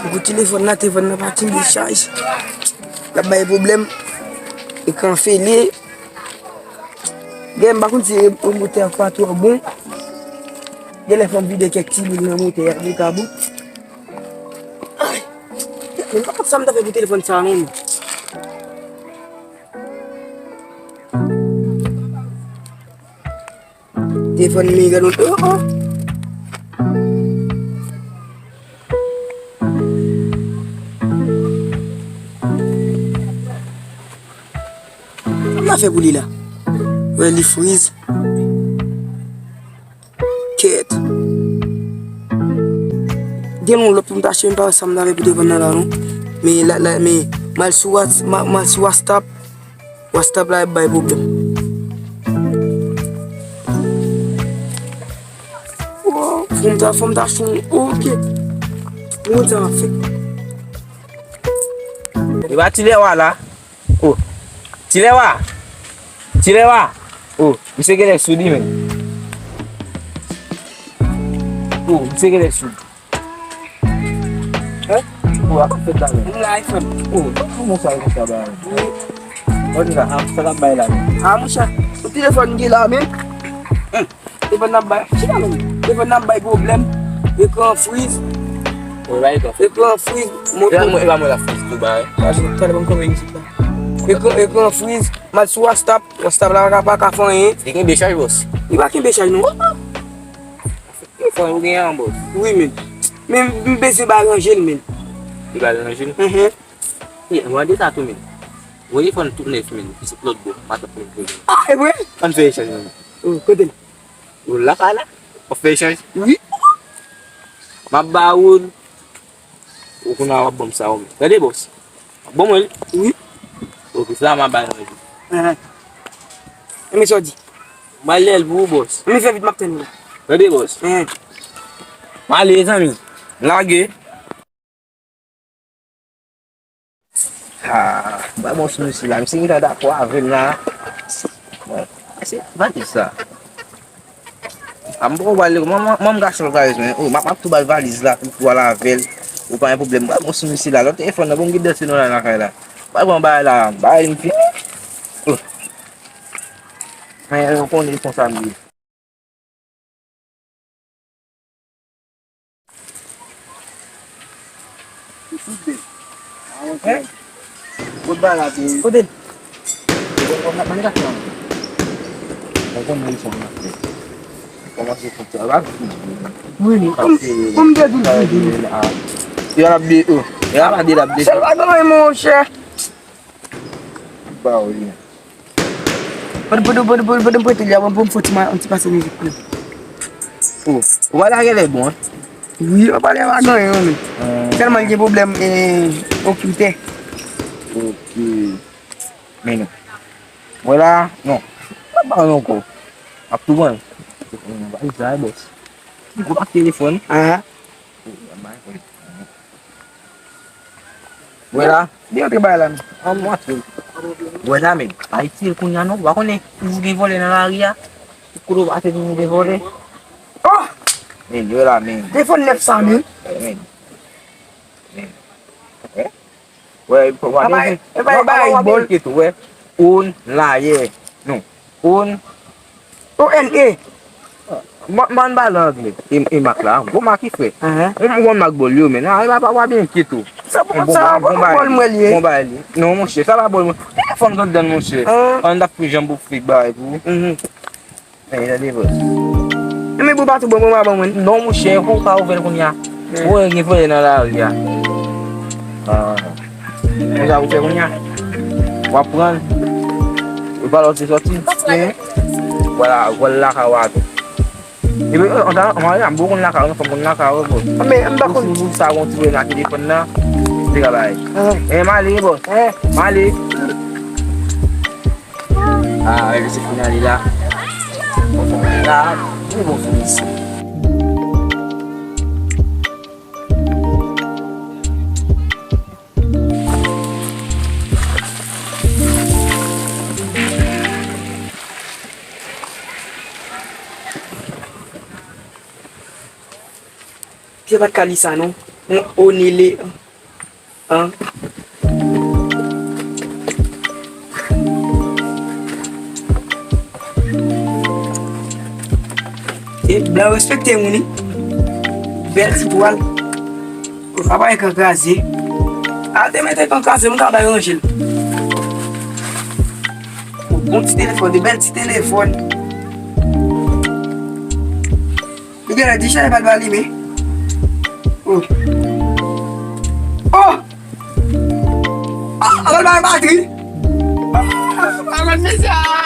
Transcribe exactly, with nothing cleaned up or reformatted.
Pou telefòn nan, telefòn nan pa kenbe chaj. L ap bay pwoblèm. Ekran fele. Gen, m pa konn si motè a pa twò bon. Gen lè fò m vide kèk ti lwil nan motè a, li ka bon. Ay! Men m pa konn sa m ta fè pou telefòn sa a non. Telefòn mi gade yon, oh, oh. Sa m ta fè pou li la? Wè, li friz. Kèt. Gen yon lòt pou m ta achte, m pa wè sa m ta fè pou telefòn nan la non. Men la, la, men m al sou Whats-, ma, m al sou WhatsApp. WhatsApp la ap bay pwoblèm. Oh, fò m ta, fò m ta achte yon, oke. Pou mwen sa m ap fè. E pa ti lè wa la. Oh. Ti lè wa. Ti lè wa. Oh, misye genlè sou li menm. Oh, misye genlè sou li. Hein? Oh, a pa fèt la menm. M la iPhone. Oh, kòman sa konsa ba? Wi. Òdinatè, a, sa l ap bay la menm. Ah, monchè, yon telefòn gen la menm. Telefòn nan bay, chita non. Telefòn nan bay pwoblèm. Ekran friz. Wi, bay ekran friz. Ekran friz. Moto. E pa mwen, e pa mwen la friz tou bay. Talè ban m kanpe isit la. Ekran, ekran friz. M al sou WhatsApp. WhatsApp la pa ka, pa ka fè anyen. Li kenbe chaj, bòs. Li pa kenbe chaj non. Telefòn ou gen an, bòs? Wi, men. Men m bezwen ba ranje l, men. Li ba ranje l? Mhm. Wi, mwen de sa tou, men. Telefòn tout nèf, men. Pitit lòt bò. Matant mwen. Ah, e vre? Ann fè echanj, men. Oh, kote l? Ou lakay la? W ap fè echanj? Wi. M ap ba ou l. Ou konnen w ap ban m sa ou menm. Tande, bòs. W ap ban mwen l? Wi. Oke, sa m ap bay mwen. Enhen. Enben sa w di? M al lè l pou ou, bòs. Enben fè vit, m ap tann ou la. Tande, bòs. Enhen. M ale, zanmi. M lage. Ah, bay bon sou misye la. Misye gentan dakò avè m la. Bon, se valiz sa. A m poko ba l, manman, manman gason valiz mwen. Oh, m ap, m ap tou ba l valiz la pou, pou al avè l. Ou pa gen pwoblèm. Bay bon sou misye la. Lòt telefòn nan, bon, m gen danse nou la lakay la. Bay bon bagay la. Bay m fini. Oh. Men, ou konnen se konsa m ye. Kote l? Wi, wi. Kòm, kòm de douz vide. Yo l ap de, oh. Yo l ap de, l ap de. Sèl pa gen monchè. Ba w li. Pandan, pandan, pandan, pandan, pandan m prete li a, ban m fè yon ti ma-, yon ti pase mizik pou li. Oh, ou pa lage lè bon, hein? Wi, ou pa lè pa gen anyen, men. Sèlman li gen pwoblèm, eh, okitè. Ok. Men non. Mwen la, non. Pa ba w ankò. M ap tou pran. Valiz la, bòs. Gwo pak telefòn. Aha. Wè la. Li antre bay la, men. An mwen antre. Wè la, men. Pa itil kounye a non. Ou pa konnen toujou gen vòlè nan lari a. Tout kote w pase toujou gen vòlè. Oh! Men, wè la, men. Telefòn nèf sa, men. Men. Men. Wè. Wè, pa bay, pa bay bòl. Wè. Ou n la yè. Non. Ou n. O N E. Man, man ba l angle. E, e mak la. Gwo mak ki fè. Ou, ou konn mak bòl yo, men. A, e pa, pa, pa byen kit ou. Sa pa, sa pa bòl mwen li ye. Bon bagay li. Non, monchè, sa pa bòl mwen. Telefòn sot dan, monchè. An n t ap fè janm pou fik bagay pou ou. Men, tande, bòs. Men pou pa tou bon, bon, pa bon, mwen. Non, monchè, ou ka ouvè l kounye a. Ou wè gen vòlè nan lari a. Ah. Konsa ou fè kounye a. W ap pran l. Ou pa lòt se sòti. Vwala, vwala lakay ou a tou. Epi, an ta, an ta, m poko konn lakay ou, non, fò m konn lakay ou, bòs. Men, m pa konn. Ou sa gon ti vòlè nan telefòn nan. Se ka bay. E, m ale, bòs. M ale. Ah, e se kounye a li la. La, li bon sou misye. Pye pa t ka li sa non. Mwen onile an. E blan respekte moun wi. Bèl ti twal. Ou pa bay kan kraze. A te mete kan kraze, m ka bay ranje l. Bon ti telefòn, de bèl ti telefòn. Li genlè di chay pa t va limen. Oh. Oh! Ah, ah, ah, batri. Ah, ah, mesye, ah.